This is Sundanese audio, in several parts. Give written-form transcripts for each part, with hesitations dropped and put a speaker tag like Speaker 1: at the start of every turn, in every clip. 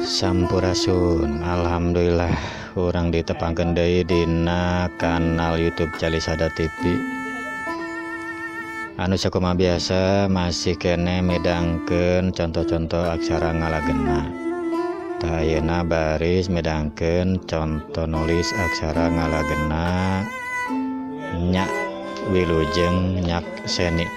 Speaker 1: Sampurasun, alhamdulillah urang ditepangkeun deui dina kanal YouTube Calisada TV. Anu sakumaha biasa masih keneh medangkeun contoh-contoh aksara ngalagena. Tah ayeuna baris medangkeun contoh nulis aksara ngalagena nya wilujeng nyakseni.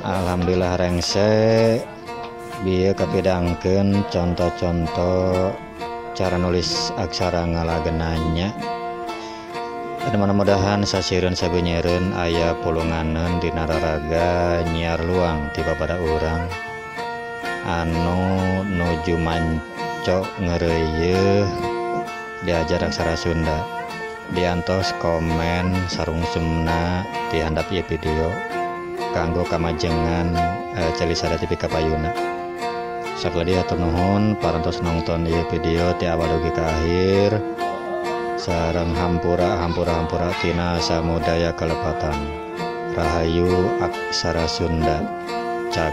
Speaker 1: Alhamdulillah rengse bieu kapidangkeun contoh-contoh cara nulis aksara ngalagenanya. Mudah-mudahan sasireun sabenyereun aya pulunganeun dina raraga nyiar luang ti papada urang anu nuju manco ngeureuyeun diajar aksara Sunda. Diantos komen sarungsumna di handap ieu video kanggo kamajengan Ceuli Sada TV kapayuna. Sakali hatur nuhun parantos nonton ieu video ti awal dugi ka akhir. Sareng hampura hampura hampura tina samudaya kalepatan. Rahayu aksara Sunda. Cag.